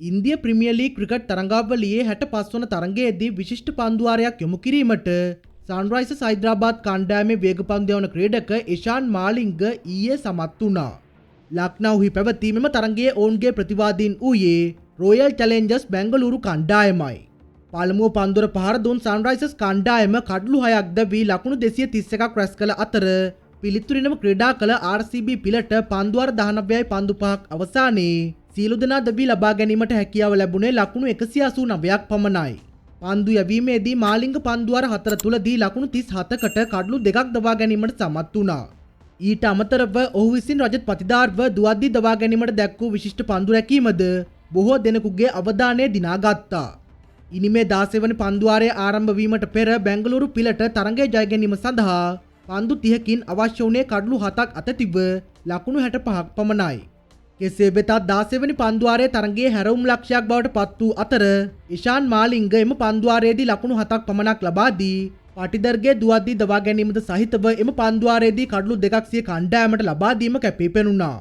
ඉන්දිය premier league cricket තරඟාවලියේ 65 වන තරඟයේදී විශිෂ්ට පන්දුවාරයක් යොමු කිරීමට සන්රයිසර්ස් හයිදරාබාද් කණ්ඩායමේ වේග පන්දු යවන ක්‍රීඩක ඉෂාන් මාලිංග ඊයේ සමත් වුණා. ලක්නව්හි පැවති මෙම තරඟයේ ඔවුන්ගේ ප්‍රතිවාදීන් වූයේ රොයල් චැලෙන්ජර්ස් බැංගලුරු කණ්ඩායමයි. පළමුව පන්දුවර පහර දුන් සන්රයිසර්ස් කණ්ඩායම කඩලු 6ක් දැවී ලකුණු 231ක් රැස් කළ අතර, පිළිතුරිනම ක්‍රීඩා කළ RCB පිළට පන්දුවර 19යි පන්දු 5ක් අවසානයේ සියලු දෙනා දැවී ලබා ගැනීමට හැකියාව ලැබුණේ ලකුණු 189ක් පමණයි. පන්දු යැවීමේදී මාලිංග පන්දුවර 4 තුලදී ලකුණු 37කට කඩලු 2ක් දවා ගැනීමට සමත් වුණා. ඊට අමතරව ඔහු විසින් රජත් පතිදාර්ව දුවද්දී දවා ගැනීමට දැක් වූ විශිෂ්ට පන්දු රැකීමද බොහෝ දෙනෙකුගේ අවධානය දිනාගත්තා. ඉනිමේ 16 වන පන්දුවාරය ආරම්භ වීමට පෙර බැංගලුරු පිළට තරඟය ජය ගැනීම සඳහා පන්දු 30කින් අවශ්‍ය වුණේ කඩලු 7ක් අතැතිව ලකුණු 65ක් පමණයි. කෙසේ වෙතත් 16 වෙනි පන්දුවාරයේ තරගයේ හැරවුම් ලක්ෂයක් බවට පත් වූ අතර, ඉෂාන් මාලිංග එම පන්දුවාරයේදී ලකුණු 7ක් පමණක් ලබා දී පටිදර්ගේ දුවද්දී දවා ගැනීමද සහිතව එම පන්දුවාරයේදී කඩලු 2ක් සිය කණ්ඩායමට ලබා දීම කැපී පෙනුණා.